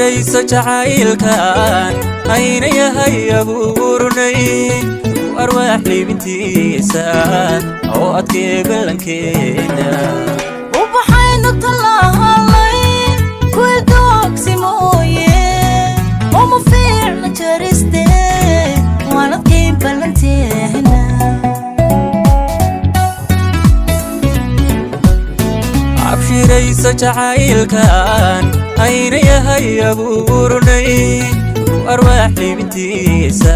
Abshirayso jacaylkan ayna yahay abuurnay arwaax liibintiisa oo adkee ballankeena. Ubaxaynu tallaalay kuwi doogsi mooye, uma fiicna jariste, waan adkayn ballanteena. Abshirayso jacaylkan ayna yahay abuurnay arwaax liibintiisa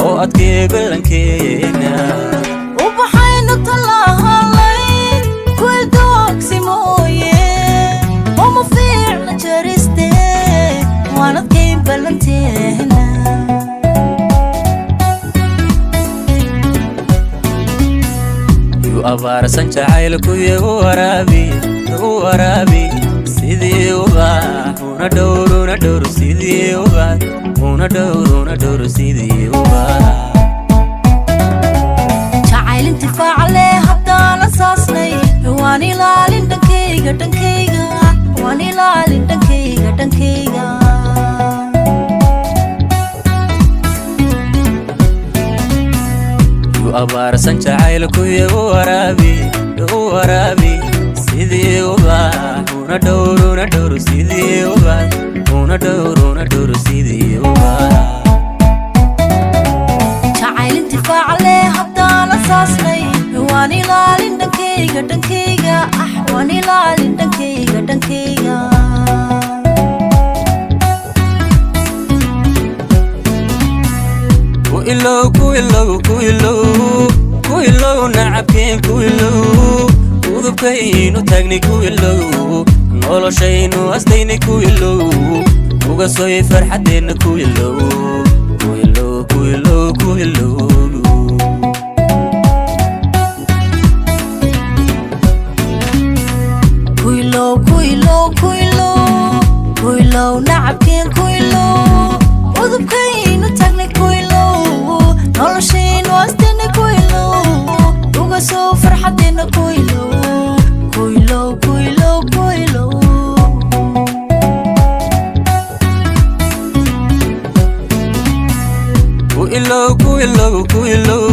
oo adkee ballankeena. Ubaxaynu tallaalay kuwi doogsi mooye, uma fiicna jariste, waan adkayn ballanteena. Yu abaarsan jacaylkuye u waraabi, u waraabi sidii ubax, una dhowr, una dhowr sidii ubax, una dhowr, una dhowr sidii ubax. Jacayl intifaac leh haddaan asaasnay, waan ilaalin dhankayga, dhankayga, waan ilaalin dhankayga, dhankayga. Yu abaarsan jacaylkuye u waraabi, u waraabi sidii ubax, una dhowr, una dhowr sidii ubax, una dhowr, una dhowr sidii ubax. Jacayl intifaac leh haddaan asaasnay, waan ilaalin dhankayga, dhankayga, ah, waan ilaalin dhankayga, dhankayga. Ku ilow, ku ilow, ku ilow, ku ilow nacabkeen, ku ilow udubkaynu taagnay, ku ilow noloshaynu astaynay, ku ilow uga soy farxaddeenna, ku ilow, ku ilow, ku ilow, ku ilow. Kuilow, kuilow, kuilow, kuilow nacabkeen, kuilow udubkaynu tagnay, kuilow noloshaynu astaynay, kuilow uga soo farxaddeenna, kuilow, kuilow, kuilow, kuilow. Ku ilow, ku ilow, ku ilow,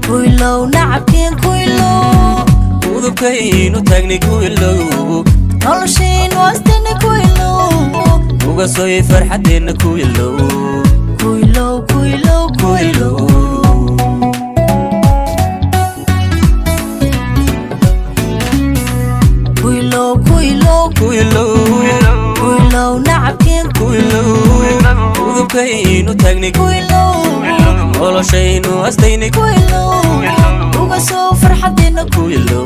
Kuilow nacabkeen, kuilow udubkaynu taagnay, ku ilow noloshaynu astaynay, kuilow uga soy farxaddeenna, ku ilow, kuilow, kuilow, kuilow. Kuilow, kuilow, ku ilow, kuilow nacabkeen, ku ilow udubkaynu taagnay, kuilow noloshaynu astaynay, kuilow uga soo farxaddeenna, ku ilow.